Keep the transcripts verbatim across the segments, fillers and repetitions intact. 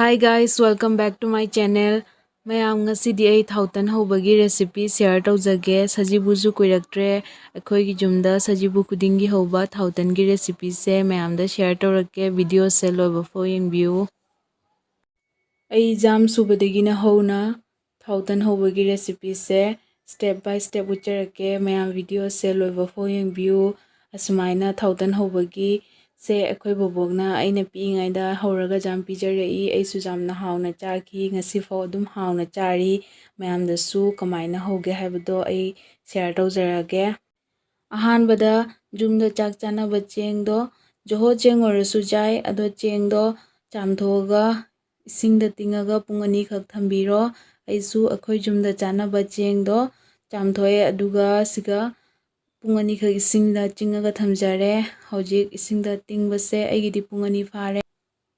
Hi guys, welcome back to my channel. ꯃꯌꯥꯝ, ꯉꯁꯤꯗꯤ ꯑꯩ ꯊꯥꯎꯇꯟ ꯍꯧꯕꯒꯤ recipe share ꯇꯧꯖꯒꯦ꯫ ꯁꯖꯤꯕꯨꯁꯨ ꯀꯨꯏꯔꯛꯇ꯭ꯔꯦ꯫ ꯑꯩꯈꯣꯏꯒꯤ ꯌꯨꯝꯗ ꯁꯖꯤꯕꯨ ꯈꯨꯗꯤꯡꯒꯤ ꯍꯧꯕ ꯊꯥꯎꯇꯟꯒꯤ recipeꯁꯦ ꯃꯌꯥꯝꯗ share ꯇꯧꯔꯛꯀꯦ꯫ Videoꯁꯦ ꯂꯣꯏꯕ ꯐꯥꯎ ꯌꯦꯡꯕꯤꯌꯨ꯫ ꯑꯩ ꯖꯥꯝ ꯁꯨꯕꯗꯒꯤꯅ ꯍꯧꯅ ꯊꯥꯎꯇꯟ ꯍꯧꯕꯒꯤ recipeꯁꯦ step by step ꯎꯠꯆꯔꯛꯀꯦ꯫ ꯃꯌꯥꯝ videoꯁꯦ ꯂꯣꯏꯕ ꯐꯥꯎ ꯌꯦꯡꯕꯤꯌꯨ꯫ ꯑꯁꯨꯃꯥꯏꯅ ꯊꯥꯎꯇꯟ ꯍꯧꯕꯒꯤ ꯁꯦ ꯑꯩꯈꯣꯏ ꯕꯣꯕꯣꯛꯅ ꯑꯩꯅ ꯄꯤꯛꯏꯉꯩꯗ ꯍꯧꯔꯒ ꯖꯥꯝ ꯄꯤꯖꯔꯛꯏ꯫ ꯑꯩꯁꯨ ꯌꯥꯝꯅ ꯍꯥꯎꯅ ꯆꯥꯈꯤ꯫ ꯉꯁꯤꯐꯥꯎ ꯑꯗꯨꯝ ꯍꯥꯎꯅ ꯆꯥꯔꯤ꯫ ꯃꯌꯥꯝꯗꯁꯨ ꯀꯃꯥꯏꯅ ꯍꯧꯒꯦ ꯍꯥꯏꯕꯗꯣ ꯑꯩ share ꯇꯧꯖꯔꯛꯑꯒꯦ꯫ ꯑꯍꯥꯟꯕꯗ ꯌꯨꯝꯗ ꯆꯥꯛ ꯆꯥꯅꯕ ꯆꯦꯡꯗꯣ, ꯖꯣꯍꯣ ꯆꯦꯡ ꯑꯣꯏꯔꯁꯨ ꯌꯥꯏ, ꯑꯗꯣ ꯆꯦꯡꯗꯣ ꯆꯥꯝꯊꯣꯛꯑꯒ ꯏꯁꯤꯡꯗ ꯇꯤꯡꯉꯒ ꯄꯨꯡ ꯑꯅꯤꯈꯛ ꯊꯝꯕꯤꯔꯣ꯫ ꯑꯩꯁꯨ ꯑꯩꯈꯣꯏ ꯌꯨꯝꯗ ꯆꯥꯅꯕ ꯆꯦꯡꯗꯣ ꯆꯥꯝꯊꯣꯛꯑꯦ, ꯑꯗꯨꯒ ꯁꯤꯒ ꯄꯨꯡ ꯑꯅꯤꯈꯛ ꯏꯁꯤꯡꯗ ꯇꯤꯡꯉꯒ ꯊꯝꯖꯔꯦ꯫ ꯍꯧꯖꯤꯛ ꯏꯁꯤꯡꯗ ꯇꯤꯡꯕꯁꯦ ꯑꯩꯒꯤꯗꯤ ꯄꯨꯡ ꯑꯅꯤ ꯐꯥꯔꯦ꯫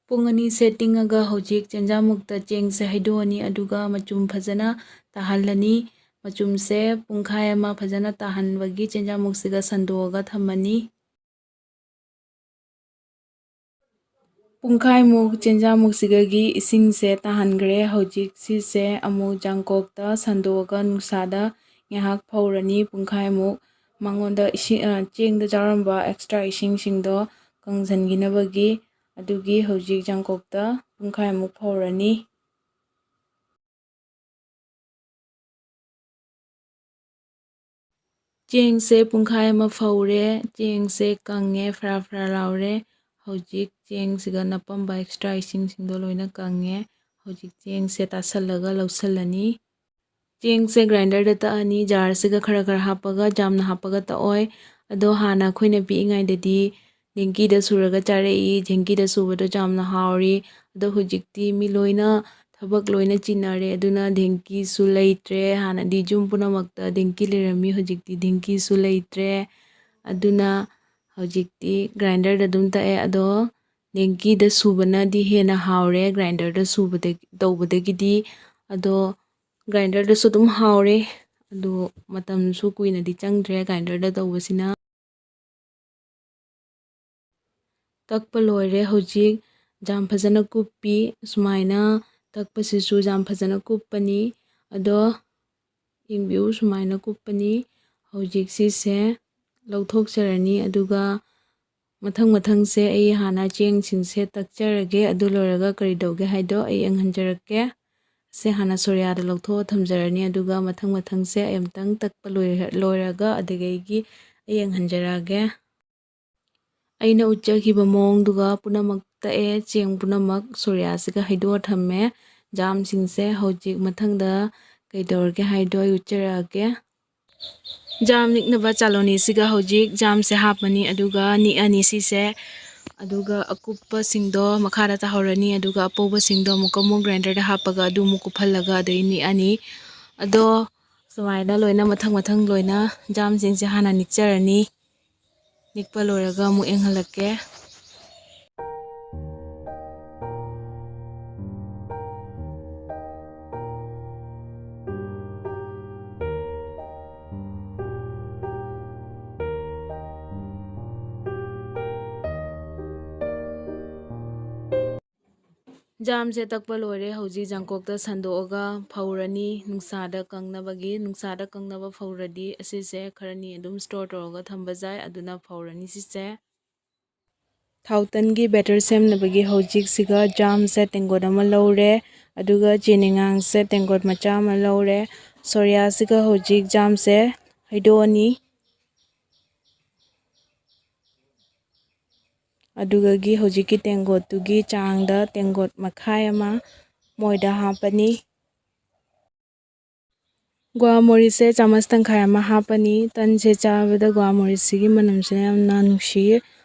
ꯄꯨꯡ ꯑꯅꯤꯁꯦ ꯇꯤꯡꯉꯒ ꯍꯧꯖꯤꯛ ꯆꯦꯟꯖꯥꯡꯃꯨꯛꯇ ꯆꯦꯡꯁꯦ ꯍꯩꯗꯣꯛꯑꯅꯤ, ꯑꯗꯨꯒ ꯃꯆꯨꯝ ꯐꯖꯅ ꯇꯥꯍꯜꯂꯅꯤ꯫ ꯃꯆꯨꯝꯁꯦ ꯄꯨꯡꯈꯥꯏ ꯑꯃ ꯐꯖꯅ ꯇꯥꯍꯟꯕꯒꯤ ꯆꯦꯟꯖꯥꯡꯃꯨꯛꯁꯤꯒ ꯁꯟꯗꯣꯛꯑꯒ ꯊꯝꯃꯅꯤ꯫ ꯄꯨꯡꯈꯥꯏꯃꯨꯛ ꯆꯦꯟꯖꯥꯡꯃꯨꯛꯁꯤꯒꯒꯤ ꯏꯁꯤꯡꯁꯦ ꯇꯥꯍꯟꯈ꯭ꯔꯦ꯫ ꯍꯧꯖꯤꯛ ꯁꯤꯁꯦ ꯑꯃꯨꯛ ꯌꯥꯡꯀꯣꯛꯇ ꯁꯟꯗꯣꯛꯑꯒ ꯅꯨꯡꯁꯥꯗ ꯉꯥꯏꯍꯥꯛ ꯐꯧꯔꯅꯤ꯫ ꯄꯨꯡꯈꯥꯏꯃꯨꯛ ꯃꯉꯣꯟꯗ ꯏꯁꯤꯡ, ꯑ, ꯆꯦꯡꯗ ꯌꯥꯎꯔꯝꯕ extra ꯏꯁꯤꯡꯁꯤꯡꯗꯣ ꯀꯪꯁꯤꯟꯈꯤꯅꯕꯒꯤ꯫ ꯑꯗꯨꯒꯤ ꯍꯧꯖꯤꯛ ꯌꯥꯡꯀꯣꯛꯇ ꯄꯨꯡꯈꯥꯏꯃꯨꯛ ꯐꯧꯔꯅꯤ꯫ ꯆꯦꯡꯁꯦ ꯄꯨꯡꯈꯥꯏ ꯑꯃ ꯐꯧꯔꯦ꯫ ꯆꯦꯡꯁꯦ ꯀꯪꯉꯦ, ꯐꯔꯥ ꯐꯔꯥ ꯂꯥꯎꯔꯦ꯫ ꯍꯧꯖꯤꯛ ꯆꯦꯡꯁꯤꯒ ꯅꯞꯄꯝꯕ extra ꯏꯁꯤꯡꯁꯤꯡꯗꯣ ꯂꯣꯏꯅ ꯀꯪꯉꯦ꯫ ꯍꯧꯖꯤꯛ ꯆꯦꯡꯁꯦ ꯇꯥꯁꯜꯂꯒ ꯂꯧꯁꯜꯂꯅꯤ꯫ ꯆꯦꯡꯁꯦ grinderꯗ ꯇꯛꯑꯅꯤ꯫ Jarꯁꯤꯒ ꯈꯔ ꯈꯔ ꯍꯥꯞꯄꯒ, ꯌꯥꯝꯅ ꯍꯥꯞꯄꯒ ꯇꯛꯑꯣꯏ꯫ ꯑꯗꯣ ꯍꯥꯟꯅ ꯑꯩꯈꯣꯏꯅ ꯄꯤꯛꯏꯉꯩꯗꯗꯤ ꯙꯦꯡꯀꯤꯗ ꯁꯨꯔꯒ ꯆꯥꯔꯛꯏ꯫ ꯙꯦꯡꯀꯤꯗ ꯁꯨꯕꯗꯣ ꯌꯥꯝꯅ ꯍꯥꯎꯔꯤ꯫ ꯑꯗꯣ ꯍꯧꯖꯤꯛꯇꯤ ꯃꯤ ꯂꯣꯏꯅ ꯊꯕꯛ ꯂꯣꯏꯅ ꯆꯤꯟꯅꯔꯦ, ꯑꯗꯨꯅ ꯙꯦꯡꯀꯤꯁꯨ ꯂꯩꯇ꯭ꯔꯦ꯫ ꯍꯥꯟꯅꯗꯤ ꯌꯨꯝ ꯄꯨꯝꯅꯃꯛꯇ ꯙꯦꯡꯀꯤ ꯂꯩꯔꯝꯃꯤ, ꯍꯧꯖꯤꯛꯇꯤ ꯙꯦꯡꯀꯤꯁꯨ ꯂꯩꯇ꯭ꯔꯦ꯫ ꯑꯗꯨꯅ ꯍꯧꯖꯤꯛꯇꯤ grinderꯗ ꯑꯗꯨꯝ ꯇꯛꯑꯦ꯫ ꯑꯗꯣ ꯙꯦꯡꯀꯤꯗ ꯁꯨꯕꯅꯗꯤ ꯍꯦꯟꯅ ꯍꯥꯎꯔꯦ grinderꯗ ꯁꯨꯕꯗ-, ꯇꯧꯕꯗꯒꯤꯗꯤ꯫ ꯑꯗꯣ grinderꯗꯁꯨ ꯑꯗꯨꯝ ꯍꯥꯎꯔꯦ꯫ ꯑꯗꯣ ꯃꯇꯝꯁꯨ ꯀꯨꯏꯅꯗꯤ ꯆꯪꯗ꯭ꯔꯦ grinderꯗ ꯇꯧꯕꯁꯤꯅ꯫ ꯇꯛꯄ ꯂꯣꯏꯔꯦ꯫ ꯍꯧꯖꯤꯛ ꯖꯥꯝ ꯐꯖꯅ ꯀꯨꯞꯄꯤ꯫ ꯁꯨꯃꯥꯏꯅ ꯇꯛꯄꯁꯤꯁꯨ ꯖꯥꯝ ꯐꯖꯅ ꯀꯨꯞꯄꯅꯤ꯫ ꯑꯗꯣ ꯌꯦꯡꯕꯤꯌꯨ, ꯁꯨꯃꯥꯏꯅ ꯀꯨꯞꯄꯅꯤ꯫ ꯍꯧꯖꯤꯛ ꯁꯤꯁꯦ ꯂꯧꯊꯣꯛꯆꯔꯅꯤ꯫ ꯑꯗꯨꯒ ꯃꯊꯪ ꯃꯊꯪꯁꯦ ꯑꯩ ꯍꯥꯟꯅ ꯆꯦꯡꯁꯤꯡꯁꯦ ꯇꯛꯆꯔꯒꯦ꯫ ꯑꯗꯨ ꯂꯣꯏꯔꯒ ꯀꯔꯤ ꯇꯧꯒꯦ ꯍꯥꯏꯗꯣ ꯑꯩ ꯌꯦꯡꯍꯟꯖꯔꯛꯀꯦ꯫ ꯁꯦ ꯍꯥꯟꯅ ꯁꯣꯔꯤꯌꯥꯗ ꯂꯧꯊꯣꯛꯑ ꯊꯝꯖꯔꯅꯤ꯫ ꯑꯗꯨꯒ ꯃꯊꯪ ꯃꯊꯪꯁꯦ ꯑꯩ ꯑꯃꯨꯛꯇꯪ ꯇꯛꯄ ꯂꯣꯏꯔ-, ꯂꯣꯏꯔꯒ ꯑꯗꯨꯗꯒꯤ ꯑꯩ ꯌꯦꯡꯍꯟꯖꯔꯛꯑꯒꯦ꯫ ꯑꯩꯅ ꯎꯠꯆꯈꯤꯕ ꯃꯑꯣꯡꯗꯨꯒ ꯄꯨꯝꯅꯃꯛ ꯇꯛꯑꯦ꯫ ꯆꯦꯡ ꯄꯨꯝꯅꯃꯛ ꯁꯣꯔꯤꯌꯥꯁꯤꯒ ꯍꯩꯗꯣꯛꯑ ꯊꯝꯃꯦ꯫ ꯖꯥꯝꯁꯤꯡꯁꯦ ꯍꯧꯖꯤꯛ ꯃꯊꯪꯗ ꯀꯩꯗꯧꯔꯒꯦ ꯍꯥꯏꯗꯣ ꯑꯩ ꯎꯠꯆꯔꯛꯑꯒꯦ꯫ ꯖꯥꯝ ꯅꯤꯛꯅꯕ ꯆꯥꯂꯣꯅꯤꯁꯤꯒ ꯍꯧꯖꯤꯛ ꯖꯥꯝꯁꯦ ꯍꯥꯞꯄꯅꯤ, ꯑꯗꯨꯒ ꯅꯤꯛꯑꯅꯤ ꯁꯤꯁꯦ꯫ ꯑꯗꯨꯒ ꯑꯀꯨꯞꯄꯁꯤꯡꯗꯣ ꯃꯈꯥꯗ ꯇꯥꯍꯧꯔꯅꯤ, ꯑꯗꯨꯒ ꯑꯄꯧꯕꯁꯤꯡꯗꯣ ꯑꯃꯨꯛꯀ ꯑꯃꯨꯛ ꯒ꯭ꯔꯥꯏꯟꯗꯔꯗ ꯍꯥꯞꯄꯒ ꯑꯗꯨ ꯑꯃꯨꯛ ꯀꯨꯞꯍꯜꯂꯒ ꯑꯗꯩ ꯅꯤꯛꯑꯅꯤ꯫ ꯑꯗꯣ ꯁꯨꯃꯥꯏꯅ ꯂꯣꯏꯅ ꯃꯊꯪ ꯃꯊꯪ ꯂꯣꯏꯅ ꯖꯥꯝꯁꯤꯡꯁꯦ ꯍꯥꯟꯅ ꯅꯤꯛꯆꯔꯅꯤ꯫ ꯅꯤꯛꯄ ꯂꯣꯏꯔꯒ ꯑꯃꯨꯛ ꯌꯦꯡꯍꯜꯂꯛꯀꯦ꯫ ꯖꯥꯝꯁꯦ ꯇꯛꯄ ꯂꯣꯏꯔꯦ꯫ ꯍꯧꯖꯤꯛ ꯖꯥꯡꯀꯣꯛꯇ ꯁꯟꯗꯣꯛꯑꯒ ꯐꯧꯔꯅꯤ, ꯅꯨꯡꯁꯥꯗ ꯀꯪꯅꯕꯒꯤ꯫ ꯅꯨꯡꯁꯥꯗ ꯀꯪꯅꯕ ꯐꯧꯔꯗꯤ ꯑꯁꯤꯁꯦ ꯈꯔꯅꯤ ꯑꯗꯨꯝ ꯁ꯭ꯇꯣꯔ ꯇꯧꯔꯒ ꯊꯝꯕ ꯌꯥꯏ, ꯑꯗꯨꯅ ꯐꯧꯔꯅꯤ ꯁꯤꯁꯦ꯫ ꯊꯥꯎꯇꯟꯒꯤ ꯕꯦꯇꯔ ꯁꯦꯝꯅꯕꯒꯤ ꯍꯧꯖꯤꯛꯁꯤꯒ ꯖꯥꯝꯁꯦ ꯇꯦꯡꯀꯣꯠ ꯑꯃ ꯂꯧꯔꯦ, ꯑꯗꯨꯒ ꯆꯤꯅꯤꯉꯥꯡꯁꯦ ꯇꯦꯡꯀꯣꯠ ꯃꯆꯥ ꯑꯃ ꯂꯧꯔꯦ꯫ ꯁꯣꯔꯤꯌꯥꯁꯤꯒ ꯍꯧꯖꯤꯛ ꯖꯥꯝꯁꯦ ꯍꯩꯗꯣꯛꯑꯅꯤ꯫ ꯑꯗꯨꯗꯒꯤ ꯍꯧꯖꯤꯛꯀꯤ ꯇꯦꯡꯀꯣꯠꯇꯨꯒꯤ ꯆꯥꯡꯗ ꯇꯦꯡꯀꯣꯠ ꯃꯈꯥꯏ ꯑꯃ ꯃꯣꯏꯗ ꯍꯥꯞꯄꯅꯤ꯫ ꯒ꯭ꯋꯥ ꯃꯣꯔꯤꯁꯦ ꯆꯥꯃꯁ ꯇꯪꯈꯥꯏ ꯑꯃ ꯍꯥꯞꯄꯅꯤ꯫ ꯇꯟꯁꯦ ꯆꯥꯕꯗ ꯒ꯭ꯋꯥ ꯃꯣꯔꯤꯁꯤꯒꯤ ꯃꯅꯝꯁꯤꯅ ꯌꯥꯝꯅ ꯅꯨꯡꯁꯤꯌꯦ,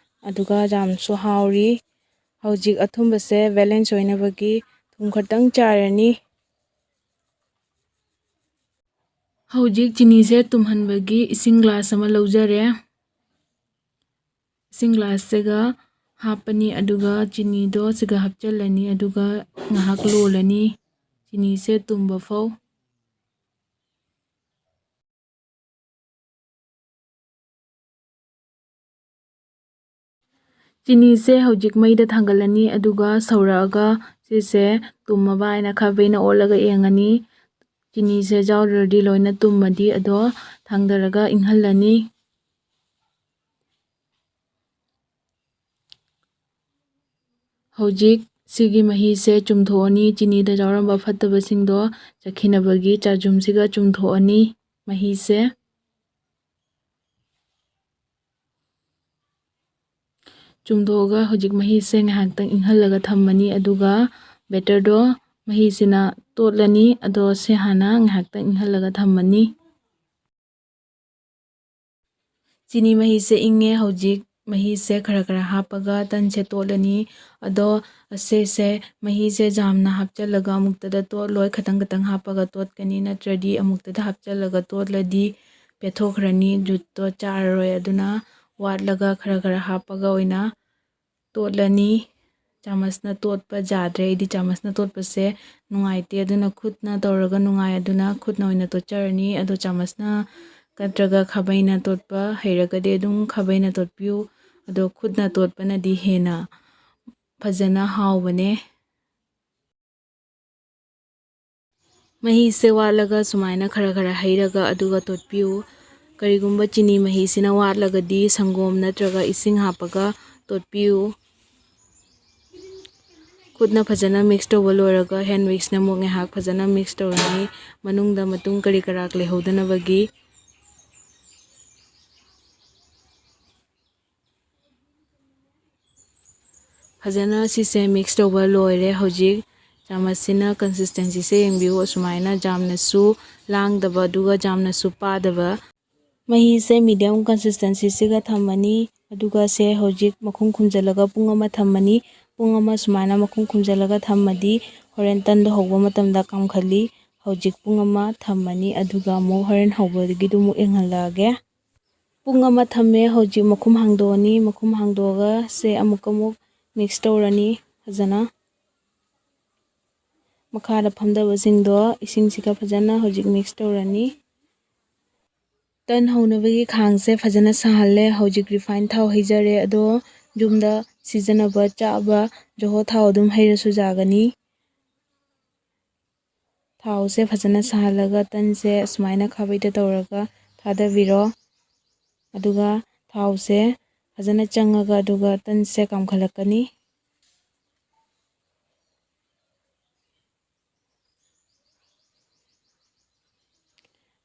ꯑꯗꯨꯒ ꯌꯥꯝꯁꯨ ꯍꯥꯎꯔꯤ꯫ ꯍꯧꯖꯤꯛ ꯑꯊꯨꯝꯕꯁꯦ ꯕꯦꯂꯦꯟꯁ ꯑꯣꯏꯅꯕꯒꯤ ꯊꯨꯝ ꯈꯛꯇꯪ ꯆꯥꯏꯔꯅꯤ꯫ ꯍꯧꯖꯤꯛ ꯆꯤꯅꯤꯁꯦ ꯇꯨꯝꯍꯟꯕꯒꯤ ꯏꯁꯤꯡ ꯒ꯭ꯂꯥꯁ ꯑꯃ ꯂꯧꯖꯔꯦ꯫ ꯏꯁꯤꯡ ꯒ꯭ꯂꯥꯁꯁꯤꯒ ꯍꯥꯞꯄꯅꯤ, ꯑꯗꯨꯒ ꯆꯤꯅꯤꯗꯣ ꯁꯤꯒ ꯍꯥꯞꯆꯤꯜꯂꯅꯤ, ꯑꯗꯨꯒ ꯉꯥꯏꯍꯥꯛ ꯂꯣꯜꯂꯅꯤ, ꯆꯤꯅꯤꯁꯦ ꯇꯨꯝꯕ ꯐꯥꯎ꯫ ꯆꯤꯅꯤꯁꯦ ꯍꯧꯖꯤꯛ ꯃꯩꯗ ꯊꯥꯡꯒꯠꯂꯅꯤ, ꯑꯗꯨꯒ ꯁꯧꯔꯛꯑꯒ ꯁꯤꯁꯦ ꯇꯨꯝꯃꯕ ꯍꯥꯏꯅ ꯈꯥꯕꯩꯅ ꯑꯣꯠꯂꯒ ꯌꯦꯡꯉꯅꯤ꯫ ꯆꯤꯅꯤꯁꯦ ꯌꯥꯎꯗ꯭ꯔꯗꯤ ꯂꯣꯏꯅ ꯇꯨꯝꯃꯗꯤ, ꯑꯗꯣ ꯊꯥꯡꯗꯔꯒ ꯏꯪꯍꯜꯂꯅꯤ꯫ ꯍꯧꯖꯤꯛ ꯁꯤꯒꯤ ꯃꯍꯤꯁꯦ ꯆꯨꯝꯊꯣꯛꯑꯅꯤ, ꯆꯤꯅꯤꯗ ꯌꯥꯎꯔꯝꯕ ꯐꯠꯇꯕꯁꯤꯡꯗꯣ ꯆꯠꯈꯤꯅꯕꯒꯤ ꯆꯥꯖꯨꯝꯁꯤꯒ ꯆꯨꯝꯊꯣꯛꯑꯅꯤ ꯃꯍꯤꯁꯦ꯫ ꯆꯨꯝꯊꯣꯛꯑꯒ ꯍꯧꯖꯤꯛ ꯃꯍꯤꯁꯦ ꯉꯥꯏꯍꯥꯛꯇꯪ ꯏꯪꯍꯜꯂꯒ ꯊꯝꯃꯅꯤ, ꯑꯗꯨꯒ batterꯗꯣ ꯃꯍꯤꯁꯤꯅ ꯇꯣꯠꯂꯅꯤ꯫ ꯑꯗꯣ ꯁꯤ ꯍꯥꯟꯅ ꯉꯥꯏꯍꯥꯛꯇꯪ ꯏꯪꯍꯜꯂꯒ ꯊꯝꯃꯅꯤ꯫ ꯆꯤꯅꯤ ꯃꯍꯤꯁꯦ ꯏꯪꯉꯦ꯫ ꯍꯧꯖꯤꯛ ꯃꯍꯤꯁꯦ ꯈꯔ ꯈꯔ ꯍꯥꯞꯄꯒ ꯇꯟꯁꯦ ꯇꯣꯠꯂꯅꯤ꯫ ꯑꯗꯣ ꯑꯁꯤꯁꯦ ꯃꯍꯤꯁꯦ ꯌꯥꯝꯅ ꯍꯥꯞꯆꯜꯂꯒ ꯑꯃꯨꯛꯇꯗ ꯇꯣꯠꯂꯣꯏ, ꯈꯇꯪ ꯈꯇꯪ ꯍꯥꯞꯄꯒ ꯇꯣꯠꯀꯅꯤ, ꯅꯠꯇ꯭ꯔꯗꯤ ꯑꯃꯨꯛꯇꯗ ꯍꯥꯞꯆꯜꯂꯒ ꯇꯣꯠꯂꯗꯤ ꯄꯦꯠꯊꯣꯛꯈ꯭ꯔꯅꯤ, ꯖꯨꯠꯇꯣ ꯆꯥꯔꯔꯣꯏ꯫ ꯑꯗꯨꯅ ꯋꯥꯠꯂꯒ ꯈꯔ ꯈꯔ ꯍꯥꯞꯄꯒ ꯑꯣꯏꯅ ꯇꯣꯠꯂꯅꯤ꯫ ꯆꯥꯃꯁꯅ ꯇꯣꯠꯄ ꯌꯥꯗ꯭ꯔꯦ, ꯑꯩꯗꯤ ꯆꯥꯃꯁꯅ ꯇꯣꯠꯄꯁꯦ ꯅꯨꯡꯉꯥꯏꯇꯦ, ꯑꯗꯨꯅ ꯈꯨꯠꯅ ꯇꯧꯔꯒ ꯅꯨꯡꯉꯥꯏ, ꯑꯗꯨꯅ ꯈꯨꯠꯅ ꯑꯣꯏꯅ ꯇꯣꯠꯆꯔꯅꯤ꯫ ꯑꯗꯣ ꯆꯥꯃꯁꯅ ꯅꯠꯇ꯭ꯔꯒ ꯈꯥꯕꯩꯅ ꯇꯣꯠꯄ ꯍꯩꯔꯒꯗꯤ ꯑꯗꯨꯝ ꯈꯥꯕꯩꯅ ꯇꯣꯠꯄꯤꯌꯨ, ꯑꯗꯣ ꯈꯨꯠꯅ ꯇꯣꯠꯄꯅꯗꯤ ꯍꯦꯟꯅ ꯐꯖꯅ ꯍꯥꯎꯕꯅꯦ꯫ ꯃꯍꯤꯁꯦ ꯋꯥꯠꯂꯒ ꯁꯨꯃꯥꯏꯅ ꯈꯔ ꯈꯔ ꯍꯩꯔꯒ ꯑꯗꯨꯒ ꯇꯣꯠꯄꯤꯌꯨ꯫ ꯀꯔꯤꯒꯨꯝꯕ ꯆꯤꯅꯤ ꯃꯍꯤꯁꯤꯅ ꯋꯥꯠꯂꯒꯗꯤ ꯁꯪꯒꯣꯝ ꯅꯠꯇ꯭ꯔꯒ ꯏꯁꯤꯡ ꯍꯥꯞꯄꯒ ꯇꯣꯠꯄꯤꯌꯨ꯫ ꯈꯨꯠꯅ ꯐꯖꯅ mix ꯇꯧꯕ ꯂꯣꯏꯔꯒ hand wishꯅ ꯑꯃꯨꯛ ꯉꯥꯏꯍꯥꯛ ꯐꯖꯅ mix ꯇꯧꯔꯅꯤ, ꯃꯅꯨꯡꯗ ꯃꯇꯨꯡ ꯀꯔꯤ ꯀꯔꯥ ꯂꯩꯍꯧꯗꯅꯕꯒꯤ꯫ ꯐꯖꯅ ꯁꯤꯁꯦ mix ꯇꯧꯕ ꯂꯣꯏꯔꯦ꯫ ꯍꯧꯖꯤꯛ ꯆꯥꯃꯁꯁꯤꯅ consistencyꯁꯦ ꯌꯦꯡꯕꯤꯌꯨ, ꯑꯁꯨꯃꯥꯏꯅ ꯌꯥꯝꯅꯁꯨ ꯂꯥꯡꯗꯕ ꯑꯗꯨꯒ ꯌꯥꯝꯅꯁꯨ ꯄꯥꯗꯕ꯫ ꯃꯍꯤꯁꯦ medium consistencyꯁꯤꯒ ꯊꯝꯃꯅꯤ, ꯑꯗꯨꯒ ꯁꯦ ꯍꯧꯖꯤꯛ ꯃꯈꯨꯝ ꯈꯨꯝꯖꯤꯜꯂꯒ ꯄꯨꯡ ꯑꯃ ꯊꯝꯃꯅꯤ꯫ ꯄꯨꯡ ꯑꯃ ꯁꯨꯃꯥꯏꯅ ꯃꯈꯨꯝ ꯈꯨꯝꯖꯤꯜꯂꯒ ꯊꯝꯃꯗꯤ ꯍꯣꯔꯦꯟ ꯇꯟꯗꯣ ꯍꯧꯕ ꯃꯇꯝꯗ ꯀꯥꯝꯈꯠꯂꯤ꯫ ꯍꯧꯖꯤꯛ ꯄꯨꯡ ꯑꯃ ꯊꯝꯃꯅꯤ, ꯑꯗꯨꯒ ꯑꯃꯨꯛ ꯍꯣꯔꯦꯟ ꯍꯧꯕꯒꯤꯗꯨ ꯑꯃꯨꯛ ꯌꯦꯡꯍꯜꯂꯛꯑꯒꯦ꯫ ꯄꯨꯡ ꯑꯃ ꯊꯝꯃꯦ꯫ ꯍꯧꯖꯤꯛ ꯃꯈꯨꯝ ꯍꯥꯡꯗꯣꯛꯑꯅꯤ꯫ ꯃꯈꯨꯝ ꯍꯥꯡꯗꯣꯛꯑꯒ ꯁꯦ ꯑꯃꯨꯛꯀ ꯑꯃꯨꯛ mix ꯇꯧꯔꯅꯤ ꯐꯖꯅ꯫ ꯃꯈꯥꯗ ꯐꯝꯗꯕꯁꯤꯡꯗꯣ ꯏꯁꯤꯡꯁꯤꯒ ꯐꯖꯅ ꯍꯧꯖꯤꯛ mix ꯇꯧꯔꯅꯤ꯫ ꯇꯟ ꯍꯧꯅꯕꯒꯤ ꯈꯥꯡꯁꯦ ꯐꯖꯅ ꯁꯥꯍꯜꯂꯦ꯫ ꯍꯧꯖꯤꯛ refine ꯊꯥꯎ ꯍꯩꯖꯔꯦ, ꯑꯗꯣ ꯌꯨꯝꯗ ꯁꯤꯖꯤꯟꯅꯕ ꯆꯥꯕ ꯖꯣꯍꯣ ꯊꯥꯎ ꯑꯗꯨꯝ ꯍꯩꯔꯁꯨ ꯌꯥꯒꯅꯤ꯫ ꯊꯥꯎꯁꯦ ꯐꯖꯅ ꯁꯥꯍꯜꯂꯒ ꯇꯟꯁꯦ ꯑꯁꯨꯃꯥꯏꯅ ꯈꯥꯕꯩꯗ ꯇꯧꯔꯒ ꯊꯥꯗꯕꯤꯔꯣ꯫ ꯑꯗꯨꯒ ꯊꯥꯎꯁꯦ ꯐꯖꯅ ꯆꯪꯉꯒ ꯑꯗꯨꯒ ꯇꯟꯁꯦ ꯀꯥꯝꯈꯠꯂꯛꯀꯅꯤ꯫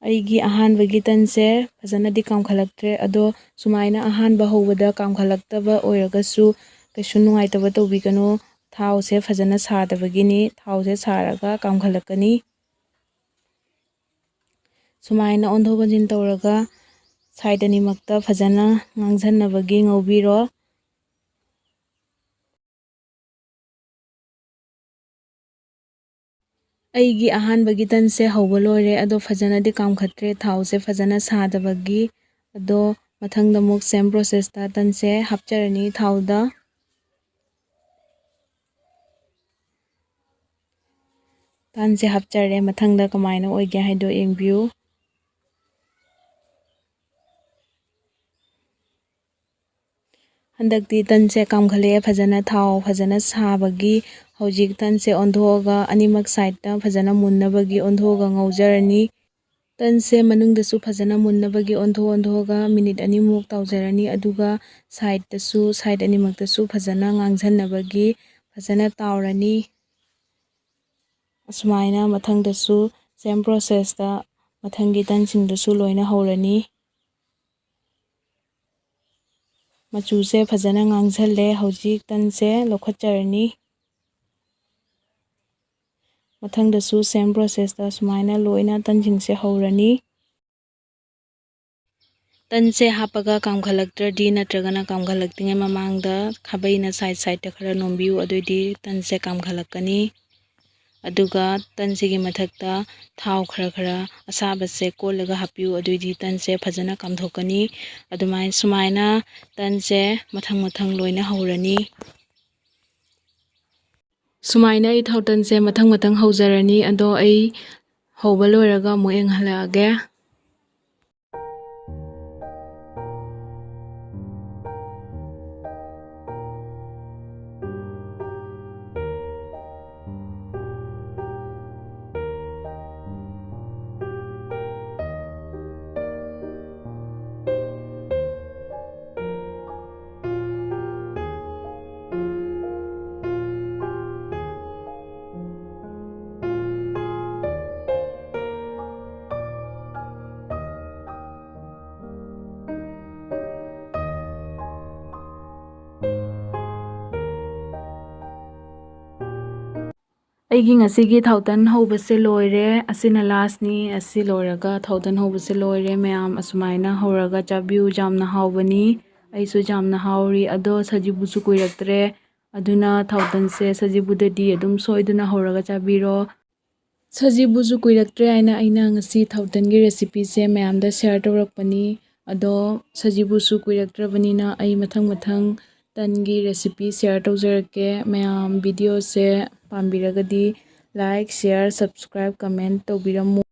ꯑꯩꯒꯤ ꯑꯍꯥꯟꯕꯒꯤ ꯇꯟꯁꯦ ꯐꯖꯅꯗꯤ ꯀꯥꯝꯈꯠꯂꯛꯇ꯭ꯔꯦ, ꯑꯗꯣ ꯁꯨꯃꯥꯏꯅ ꯑꯍꯥꯟꯕ ꯍꯧꯕꯗ ꯀꯥꯝꯈꯠꯂꯛꯇꯕ ꯑꯣꯏꯔꯒꯁꯨ ꯀꯩꯁꯨ ꯅꯨꯡꯉꯥꯏꯇꯕ ꯇꯧꯕꯤꯒꯅꯨ꯫ ꯊꯥꯎꯁꯦ ꯐꯖꯅ ꯁꯥꯗꯕꯒꯤꯅꯤ꯫ ꯊꯥꯎꯁꯦ ꯁꯥꯔꯒ ꯀꯥꯝꯈꯠꯂꯛꯀꯅꯤ꯫ ꯁꯨꯃꯥꯏꯅ ꯑꯣꯟꯊꯣꯛ ꯑꯣꯟꯁꯤꯟ ꯇꯧꯔꯒ side ꯑꯅꯤꯃꯛꯇ ꯐꯖꯅ ꯉꯥꯡꯁꯟꯅꯕꯒꯤ ꯉꯧꯕꯤꯔꯣ꯫ ꯑꯩꯒꯤ ꯑꯍꯥꯟꯕꯒꯤ ꯇꯟꯁꯦ ꯍꯧꯕ ꯂꯣꯏꯔꯦ, ꯑꯗꯣ ꯐꯖꯅꯗꯤ ꯀꯥꯝꯈꯠꯇ꯭ꯔꯦ, ꯊꯥꯎꯁꯦ ꯐꯖꯅ ꯁꯥꯗꯕꯒꯤ꯫ ꯑꯗꯣ ꯃꯊꯪꯗ ꯑꯃꯨꯛ same processꯇ ꯇꯟꯁꯦ ꯍꯥꯞꯆꯔꯅꯤ ꯊꯥꯎꯗ꯫ ꯇꯟꯁꯦ ꯍꯥꯞꯆꯔꯦ꯫ ꯃꯊꯪꯗ ꯀꯃꯥꯏꯅ ꯑꯣꯏꯒꯦ ꯍꯥꯏꯗꯣ ꯌꯦꯡꯕꯤꯌꯨ꯫ ꯍꯟꯗꯛꯇꯤ ꯇꯟꯁꯦ ꯀꯥꯝꯈꯠꯂꯛꯑꯦ ꯐꯖꯅ, ꯊꯥꯎ ꯐꯖꯅ ꯁꯥꯕꯒꯤ꯫ ꯍꯧꯖꯤꯛ ꯇꯟꯁꯦ ꯑꯣꯟꯊꯣꯛꯑꯒ ꯑꯅꯤꯃꯛ sideꯇ ꯐꯖꯅ ꯃꯨꯟꯅꯕꯒꯤ ꯑꯣꯟꯊꯣꯛꯑꯒ ꯉꯧꯖꯔꯅꯤ꯫ ꯇꯟꯁꯦ ꯃꯅꯨꯡꯗꯁꯨ ꯐꯖꯅ ꯃꯨꯟꯅꯕꯒꯤ ꯑꯣꯟꯊꯣꯛ ꯑꯣꯟꯊꯣꯛꯑꯒ minute ꯑꯅꯤꯃꯨꯛ ꯇꯥꯎꯖꯔꯅꯤ꯫ ꯑꯗꯨꯒ sideꯇꯁꯨ side ꯑꯅꯤꯃꯛꯇꯁꯨ ꯐꯖꯅ ꯉꯥꯡꯁꯟꯅꯕꯒꯤ ꯐꯖꯅ ꯇꯥꯎꯔꯅꯤ꯫ ꯑꯁꯨꯃꯥꯏꯅ ꯃꯊꯪꯗꯁꯨ same processꯇ ꯃꯊꯪꯒꯤ ꯇꯟꯁꯤꯡꯗꯁꯨ ꯂꯣꯏꯅ ꯍꯧꯔꯅꯤ꯫ ꯃꯆꯨꯁꯦ ꯐꯖꯅ ꯉꯥꯡꯁꯜꯂꯦ꯫ ꯍꯧꯖꯤꯛ ꯇꯟꯁꯦ ꯂꯧꯈꯠꯆꯔꯅꯤ꯫ ꯃꯊꯪꯗꯁꯨ same processꯇ ꯁꯨꯃꯥꯏꯅ ꯂꯣꯏꯅ ꯇꯟꯁꯤꯡꯁꯦ ꯍꯧꯔꯅꯤ꯫ ꯇꯟꯁꯦ ꯍꯥꯞꯄꯒ ꯀꯥꯝꯈꯠꯂꯛꯇ꯭ꯔꯗꯤ ꯅꯠꯇ꯭ꯔꯒꯅ ꯀꯥꯝꯈꯠꯂꯛꯇ꯭ꯔꯤꯉꯩ ꯃꯃꯥꯡꯗ ꯈꯥꯕꯩꯅ side sideꯇ ꯈꯔ ꯅꯣꯝꯕꯤꯌꯨ, ꯑꯗꯨꯑꯣꯏꯗꯤ ꯇꯟꯁꯦ ꯀꯥꯝꯈꯠꯂꯛꯀꯅꯤ꯫ ꯑꯗꯨꯒ ꯇꯟꯁꯤꯒꯤ ꯃꯊꯛꯇ ꯊꯥꯎ ꯈꯔ ꯈꯔ ꯑꯁꯥꯕꯁꯦ ꯀꯣꯠꯂꯒ ꯍꯥꯞꯄꯤꯌꯨ, ꯑꯗꯨꯑꯣꯏꯗꯤ ꯇꯟꯁꯦ ꯐꯖꯅ ꯀꯥꯝꯊꯣꯛꯀꯅꯤ꯫ ꯑꯗꯨꯃꯥꯏꯅ, ꯁꯨꯃꯥꯏꯅ ꯇꯟꯁꯦ ꯃꯊꯪ ꯃꯊꯪ ꯂꯣꯏꯅ ꯍꯧꯔꯅꯤ꯫ ꯁꯨꯃꯥꯏꯅ ꯑꯩ ꯊꯥꯎ ꯇꯟꯁꯦ ꯃꯊꯪ ꯃꯊꯪ ꯍꯧꯖꯔꯅꯤ꯫ ꯑꯗꯣ ꯑꯩ ꯍꯧꯕ ꯂꯣꯏꯔꯒ ꯑꯃꯨꯛ ꯌꯦꯡꯍꯜꯂꯛꯑꯒꯦ꯫ ꯑꯩꯒꯤ ꯉꯁꯤꯒꯤ ꯊꯥꯎꯇꯟ ꯍꯧꯕꯁꯦ ꯂꯣꯏꯔꯦ꯫ ꯑꯁꯤꯅ ꯂꯥꯁꯅꯤ꯫ ꯑꯁꯤ ꯂꯣꯏꯔꯒ ꯊꯥꯎꯇꯟ ꯍꯧꯕꯁꯦ ꯂꯣꯏꯔꯦ꯫ ꯃꯌꯥꯝ ꯑꯁꯨꯃꯥꯏꯅ ꯍꯧꯔꯒ ꯆꯥꯕꯤꯌꯨ꯫ ꯌꯥꯝꯅ ꯍꯥꯎꯕꯅꯤ꯫ ꯑꯩꯁꯨ ꯌꯥꯝꯅ ꯍꯥꯎꯔꯤ꯫ ꯑꯗꯣ ꯁꯖꯤꯕꯨꯁꯨ ꯀꯨꯏꯔꯛꯇ꯭ꯔꯦ꯫ ꯑꯗꯨꯅ ꯊꯥꯎꯇꯟꯁꯦ ꯁꯖꯤꯕꯨꯗꯗꯤ ꯑꯗꯨꯝ ꯁꯣꯏꯗꯅ ꯍꯧꯔꯒ ꯆꯥꯕꯤꯔꯣ꯫ ꯁꯖꯤꯕꯨꯁꯨ ꯀꯨꯏꯔꯛꯇ꯭ꯔꯦ ꯍꯥꯏꯅ ꯑꯩꯅ ꯉꯁꯤ ꯊꯥꯎꯇꯟꯒꯤ recipeꯁꯦ ꯃꯌꯥꯝꯗ share ꯇꯧꯔꯛꯄꯅꯤ꯫ ꯑꯗꯣ ꯁꯖꯤꯕꯨꯁꯨ ꯀꯨꯏꯔꯛꯇ꯭ꯔꯕꯅꯤꯅ ꯑꯩ ꯃꯊꯪ ꯃꯊꯪ ꯇꯟꯒꯤ recipe share ꯇꯧꯖꯔꯛꯀꯦ꯫ ꯃꯌꯥꯝ videoꯁꯦ ꯄꯥꯝꯕꯤꯔꯒꯗꯤ like, share, subscribe, comment ꯇꯧꯕꯤꯔꯝꯃꯨ꯫